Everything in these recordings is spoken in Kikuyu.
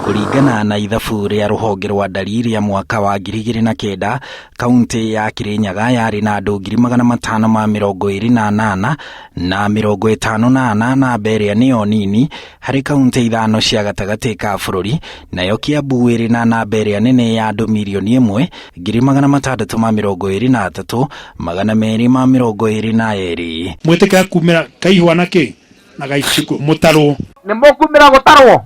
Kũringana na ithabu rĩa rũhonge rwa ndari rĩa mwaka wa 2009, kauntĩ ya Kirinyaga yarĩ na andũ 528,054, namba ĩrĩa nĩyo nini harĩ kauntĩ ithano cia gatagatĩ ka bũrũri, nayo Kiambu ĩrĩ na namba ĩrĩa nene ya andũ 1,623,222. Mwĩtĩkĩra kumĩra kaihwa na kĩ na gaiciku mũtarwo. Nĩ mũkumĩra gũtarwo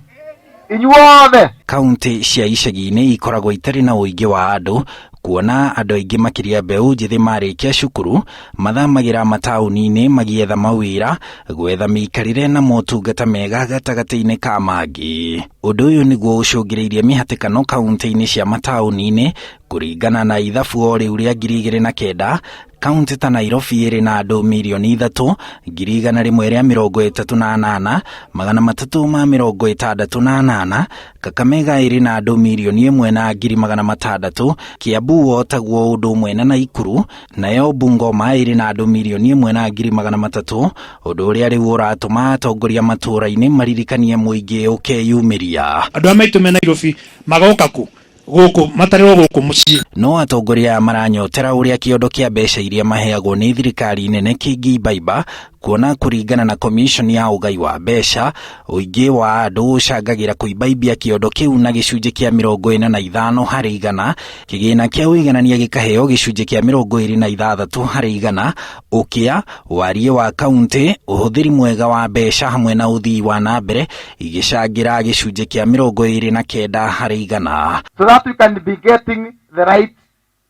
inyuothe. Kauntĩ cia icagi-inĩ ikoragwo itarĩ na ũingĩ wa andũ, kuona andũ aingĩ makĩria mbeũ njĩthĩ marĩkia cukuru mathamagĩra mataũni-inĩ magĩetha mawĩra, gwetha mĩikarĩre na motungata mega gatagatĩ-inĩ ka mangĩ. Ũndũ ũyũ nĩguo ũcũngĩrĩirie mĩhatĩkano kauntĩ-inĩ cia mataũni-inĩ kũringana na ithabu o rĩu rĩa 2009, Kaunti ta Nairobi ĩrĩ na andũ 3,138,368, Kakamega ĩrĩ na andũ 1,600,000, Kiambu o taguo ũndũ ũmwe na Naikuru, nayo Bungoma ĩrĩ na andũ 1,300,000, ũndũ ũrĩa rĩu ũratũma atongoria matũũra-inĩ maririkanie mũingĩ ũkeyumĩria. Andũ aya maitũ me Nairobi magoka kũ? Gũkũ matarĩrwo gũkũ mũciĩ. No atongoria aya maranyotera ũrĩa kĩondo kĩa mbeca iria maheagwo nĩ thirikari nene kĩngĩimbaimba, kuona kũringana na komishoni ya ũgai wa mbeca, ũingĩ wa andũ ũcangagĩra kũimbaimbia kĩondo kĩu na gĩcunjĩ kĩa 45 harĩ igana, kĩgĩna kĩa ũiganania gĩkaheo gĩcunjĩ kĩa 26 harĩ igana, ũkĩa, wariĩ wa kauntĩ, ũhũthĩri mwega wa mbeca hamwe na ũthii wa na mbere igĩcangĩra gĩcunjĩ kĩa 29 harĩ igana. So that we can be getting the right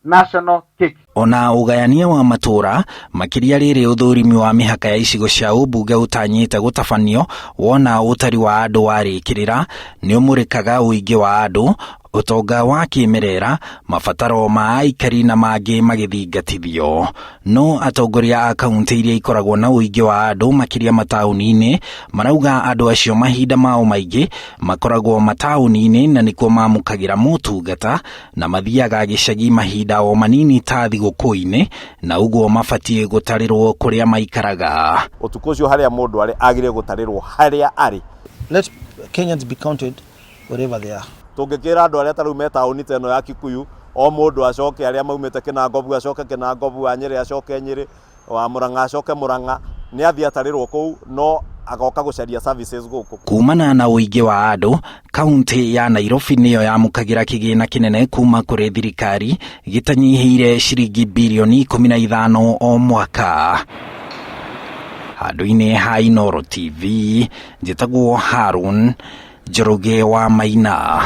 national cake. Ona ũgayania wa matũũra, makĩria rĩrĩ ũthũrimi wa mĩhaka ya icigo cia ũmbunge ũtanyĩte gũtabanio wona ũtari wa andũ warĩkĩrĩra, nĩ ũmũrĩkaga ũingĩ wa andũ, ũtonga wa kĩmerera, mabataro ma aikari na mangĩ magĩthingatithio. No atongoria a kauntĩ iria ikoragwo na ũingĩ wa andũ makĩria mataũni-inĩ marauga andũ acio mahinda mao maingĩ makoragwo mataũni-inĩ na nĩkuo mamũkagĩra motungata na mathiaga gĩcagi mahinda o manini ta thigũkũ-inĩ na ũguo mabatiĩ gũtarĩrwo kũrĩa maikaraga. Ũtukũ ũcio harĩa mũndũ arĩ agĩrĩire gũtarĩrwo harĩa arĩ. Let Kenyans be counted wherever they are. Tũngĩkĩra andũ arĩa ta rĩu me taũni ta ĩno ya Kikuyu, o mũndũ acoke, arĩa maumĩte Kĩnangobu acoke Kĩnangobu, wa Nyĩrĩ acoke Nyĩrĩ, wa Mũrang'a acoke Mũrang'a, nĩ athiĩ atarĩrwo kũu no agoka gũcaria services gũkũ. Kumana na ũingĩ wa andũ, kauntĩ ya Nairobi nĩyo yamũkagĩra kĩgĩna kĩnene kuma kũrĩ thirikari gĩtanyihĩire ciringi birioni 15 o mwaka. Handũ-inĩ ha Inooro TV, njĩtagwo Harun Njoroge wa Maina.